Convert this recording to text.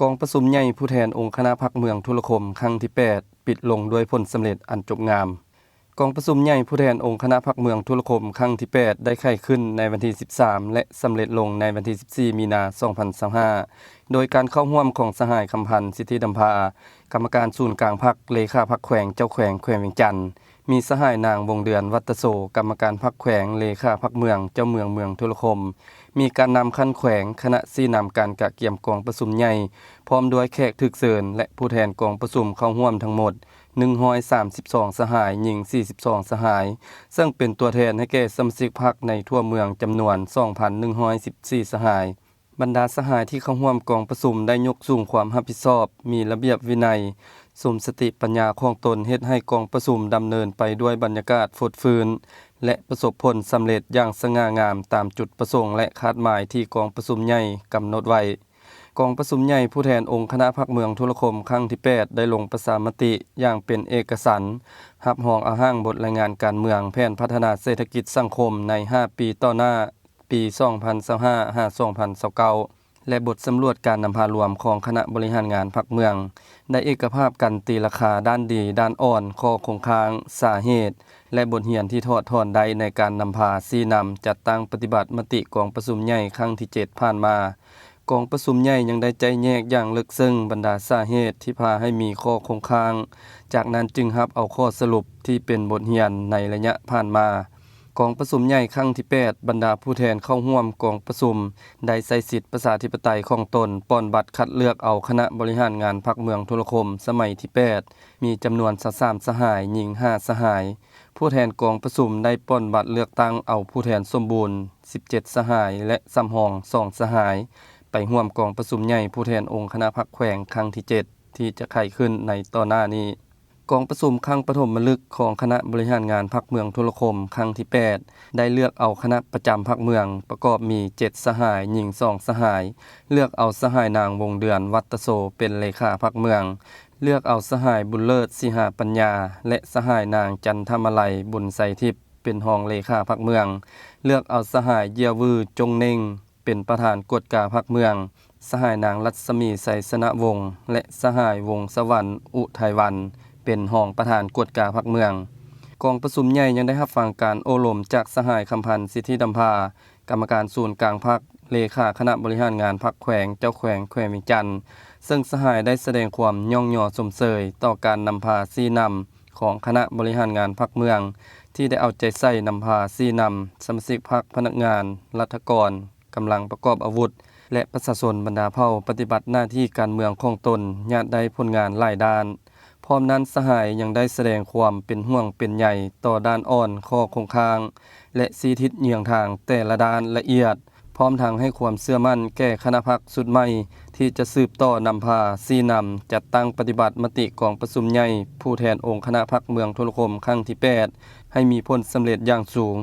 ກອງປະຊຸມໃຫຍ່ຜູ້ແທນອົງຄະນະພັກເມືອງທຸລະຄົມຄັ້ງທີແປດ ປິດລົງດ້ວຍຜົນສຳເລັດອັນຈົບງາມ. ກອງປະຊຸມໃຫຍ່ຜູ້ແທນອົງຄະນະພັກເມືອງທຸລະຄົມຄັ້ງທີແປດ ໄດ້ໄຂຂຶ້ນໃນວັນທີສິບສາມ ແລະ ສຳເລັດລົງໃນວັນທີສິບສີ່ ມີນາ ສອງພັນຊາວຫ້າ ໂດຍການເຂົ້າຮ່ວມຂອງສະຫາຍ ຄຳພັນ ສິດທິດຳພາ ກຳມະການສູນກາງພັກ, ເລຂາພັກແຂວງ, ເຈົ້າແຂວງແຂວງວຽງຈັນ, ມີສະຫາຍນາງ ວົງເດືອນ ວັດຕະໂສ ກຳມະການພັກແຂວງ, ເລຂາພັກເມືອງ, ເຈົ້າເມືອງເມືອງທຸລະຄົມ, ມີການນຳຂັ້ນແຂວງ, ຄະນະຊີ້ນຳການກະກຽມກອງປະຊຸມໃຫຍ່ ພ້ອມດ້ວຍແຂກຖືກເຊີນ ແລະ ຜູ້ແທນກອງປະຊຸມເຂົ້າຮ່ວມທັງໝົດ ໜຶ່ງຮ້ອຍສາມສິບສອງສະຫາຍ, ຍິງສີ່ສິບສອງສະຫາຍ, ເຊິ່ງເປັນຕົວແທນໃຫ້ແກ່ສະມາຊິກພັກໃນທົ່ວເມືອງຈຳນວນ ສອງພັນໜຶ່ງຮ້ອຍສິບສີ່ສະຫາຍ. ບັນດາສະຫາຍທີ່ເຂົ້າຮ່ວມກອງປະຊຸມໄດ້ຍົກສູງຄວາມຮັບຜິດຊອບ, ມີລະບຽບວິໄນ, ສຸມສະຕິປັນຍາຂອງຕົນເຮັດໃຫ້ກອງປະຊຸມດຳເນີນໄປດ້ວຍບັນຍາກາດຟົດຟື້ນ ແລະ ປະສົບຜົນສຳເລັດຢ່າງສະຫງ່າງາມຕາມຈຸດປະສົງ ແລະ ຄາດໝາຍທີ່ກອງປະຊຸມໃຫຍ່ກຳນົດໄວ້. ກອງປະຊຸມໃຫຍ່ຜູ້ແທນອົງຄະນະພັກເມືອງທຸລະຄົມຄັ້ງທີແປດ ໄດ້ລົງປະຊາມະຕິຢ່າງເປັນເອກະສັນ ຮັບຮອງເອົາຮ່າງບົດລາຍງານການເມືອງ, ແຜນພັດທະນາເສດຖະກິດສັງຄົມໃນຫ້າປີຕໍ່ໜ້າ ປີສອງພັນຊາວຫ້າ ຫາ ສອງພັນຊາວເກົ້າ ແລະ ບົດສຳຫຼວດການນຳພາລວມຂອງຄະນະບໍລິຫານງານພັກເມືອງ ໄດ້ເອກະພາບກັນຕີລາຄາດ້ານດີ, ດ້ານອ່ອນ, ຂໍ້ຄົງຄ້າງ, ສາເຫດ ແລະ ບົດຮຽນທີ່ຖອດຖອນໄດ້ໃນການນຳພາຊີ້ນຳຈັດຕັ້ງປະຕິບັດມະຕິກອງປະຊຸມໃຫຍ່ຄັ້ງທີເຈັດຜ່ານມາ. ກອງປະຊຸມໃຫຍ່ຍັງໄດ້ໄຈ້ແຍກຢ່າງເລິກເຊິ່ງບັນດາສາເຫດທີ່ພາໃຫ້ມີຂໍ້ຄົງຄ້າງ, ຈາກນັ້ນຈຶ່ງຮັບເອົາຂໍ້ສະຫຼຸບທີ່ເປັນບົດຮຽນໃນໄລຍະຜ່ານມາ. ກອງປະຊຸມໃຫຍ່ຄັ້ງທີແປດ ບັນດາຜູ້ແທນເຂົ້າຮ່ວມກອງປະຊຸມໄດ້ໃຊ້ສິດປະຊາທິປະໄຕຂອງຕົນ ປ່ອນບັດຄັດເລືອກເອົາຄະນະບໍລິຫານງານພັກເມືອງທຸລະຄົມສະໄໝທີແປດ ມີຈຳນວນຊາວສາມສະຫາຍ, ຍິງຫ້າສະຫາຍ. ຜູ້ແທນກອງປະຊຸມໄດ້ປ່ອນບັດເລືອກຕັ້ງເອົາຜູ້ແທນສົມບູນສິບເຈັດສະຫາຍ ແລະ ສຳຮອງສອງສະຫາຍ ໄປຮ່ວມກອງປະຊຸມໃຫຍ່ຜູ້ແທນອົງຄະນະພັກແຂວງຄັ້ງທີເຈັດ ທີ່ຈະໄຂຂຶ້ນໃນຕໍ່ໜ້ານີ້. ກອງປະຊຸມຄັ້ງປະຖົມມະລຶກຂອງຄະນະບໍລິຫານງານພັກເມືອງທຸລະຄົມຄັ້ງທີແປດ ໄດ້ເລືອກເອົາຄະນະປະຈຳພັກເມືອງ ປະກອບມີເຈັດສະຫາຍ, ຍິງສອງສະຫາຍ, ເລືອກເອົາສະຫາຍນາງ ວົງເດືອນ ວັດຕະໂສ ເປັນເລຂາພັກເມືອງ, ເລືອກເອົາສະຫາຍ ບຸນເລີດ ສີຫາປັນຍາ ແລະ ສະຫາຍນາງ ຈັນທະມາໄລ ບຸນໄຊທິບ ເປັນຮອງເລຂາພັກເມືອງ, ເລືອກເອົາສະຫາຍ ຢ້ຽວວື ຈົງເນັ່ງ ເປັນປະທານກວດກາພັກເມືອງ, ສະຫາຍນາງ ລັດສະໝີ ໄຊຊະນະວົງ ແລະ ສະຫາຍ ວົງສະຫວັນ ອຸໄທວັນ ເປັນຮອງປະທານກວດກາພັກເມືອງ. ກອງປະຊຸມໃຫຍ່ຍັງໄດ້ຮັບຟັງການໂອ້ລົມຈາກສະຫາຍ ຄຳພັນ ສິດທິດຳພາ ກຳມະການສູນກາງພັກ, ເລຂາຄະນະບໍລິຫານງານພັກແຂວງ, ເຈົ້າແຂວງແຂວງວຽງຈັນ, ເຊິ່ງສະຫາຍໄດ້ສະແດງຄວາມຍ້ອງຍໍຊົມເຊີຍຕໍ່ການນຳພາຊີ້ນຳຂອງຄະນະບໍລິຫານງານພັກເມືອງ ທີ່ໄດ້ເອົາໃຈໃສ່ນຳພາຊີ້ນຳສະມາຊິກພັກ, ພະນັກງານ, ລັດຖະກອນ, ກຳລັງປະກອບອາວຸດ ແລະ ປະຊາຊົນບັນດາເຜົ່າປະຕິບັດໜ້າທີ່ການເມືອງຂອງຕົນ ຍາດໄດ້ຜົນງານຫຼາຍດ້ານ. ພ້ອມນັ້ນ ສະຫາຍຍັງໄດ້ສະແດງຄວາມເປັນຫ່ວງເປັນໃຍຕໍ່ດ້ານອ່ອນ, ຂໍ້ຄົງຄ້າງ ແລະ ຊີ້ທິດເຍືອງທາງແຕ່ລະດ້ານລະອຽດ, ພ້ອມທັງໃຫ້ຄວາມເຊື່ອໝັ້ນແກ່ຄະນະພັກຊຸດໃໝ່ ທີ່ຈະສືບຕໍ່ນຳພາຊີ້ນຳຈັດຕັ້ງປະຕິບັດມະຕິກອງປະຊຸມໃຫຍ່ຜູ້ແທນອົງຄະນະພັກເມືອງທຸລະຄົມຄັ້ງທີແປດ ໃຫ້ມີຜົນສຳເລັດຢ່າງສູງ.